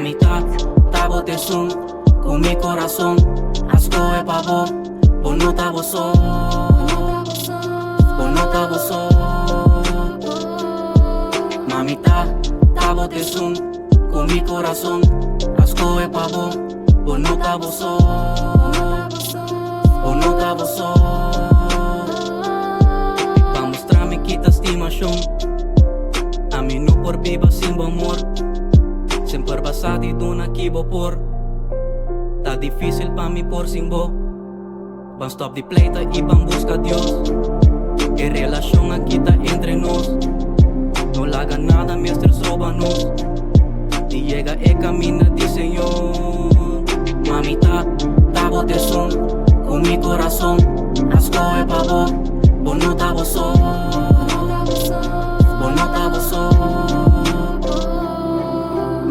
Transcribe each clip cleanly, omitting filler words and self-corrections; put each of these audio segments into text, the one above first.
Mami ta, ta bo t'esun ku mi kurason a skohe pa bo. Bo no ta bo so, bo no ta bo so. Mami ta, ta bo t'esun ku mi kurason a skohe pa bo. Bo no ta bo so, bo no ta bo so. B'a mustra mi ki ta stimashon. Ami no por biba sin bo amor. Semper b'a sa di duna ki bo por. Ta difísil pa mi por sin bo. Ban stòp di pleita i ban buska Dios. E relashon aki ta entre nos. No laga nada mester stroba nos di yega e kaminda di Señor. Mami ta, ta bo t'esun ku mi kurason a skohe pa bo. Bo no ta bo so, bo no ta bo so.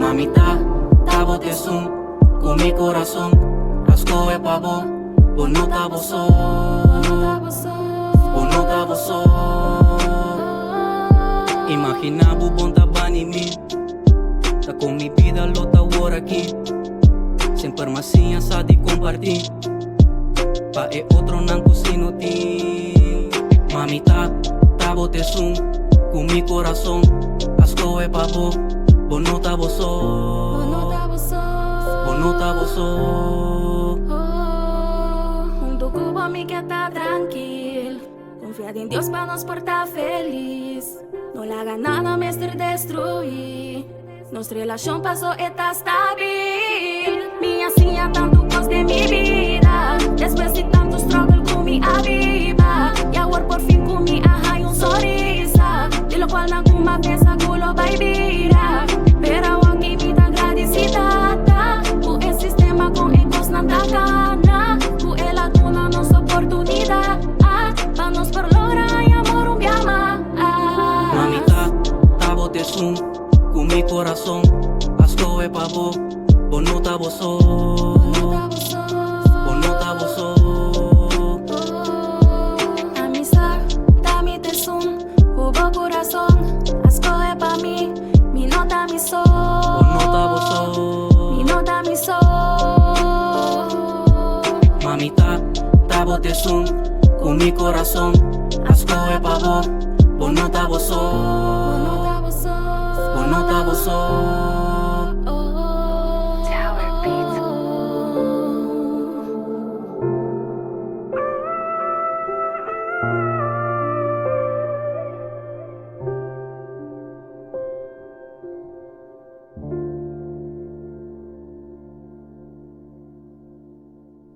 Mami ta, ta bo t'esun ku mi kurason a skohe pa bo. Bo no ta bo so, bo no ta bo so. Imaginá bo bo'n ta band'i mi, ta kon mi bida lo ta awor aki. Semper m'a siña sa di kompartí pa e otronan ku si no tin. Mami ta, ta bo t'esun ku mi kurason a skohe pa bo. Bo no ta bo so, bo no ta bo so. Huntu ku bo mi ke ta trankil. Konfia den Dios pa nos por ta felis. No laga nada mester destruí nos relashon, paso e ta stabil. Mi a siña tantu kos den mi bida despues di tantu struggle ku mi a biba. I awor por fin ku mi a haña un sonrisa di lokual nan ku m'a pensa ku lo bai bira. Pero awor mi ta gradisí Tata ku e sistema kon e kosnan ta kana, ku el a duna nos oportunidat pa nos por logra amor un bia mas. Mami ta, ta bo t'esun ku mi kurason a skohe pa bo. Bo no ta bo so, bo no ta bo so. Ami sa, ta mi t'esun ku bo kurason a skohe pa mi. Mi no ta mi so. Bo no ta bo so. Mi no ta mi so. Mami ta, ta bo t'esun ku mi kurason a skohe pa bo. Bo no ta bo so, bo no ta bo so.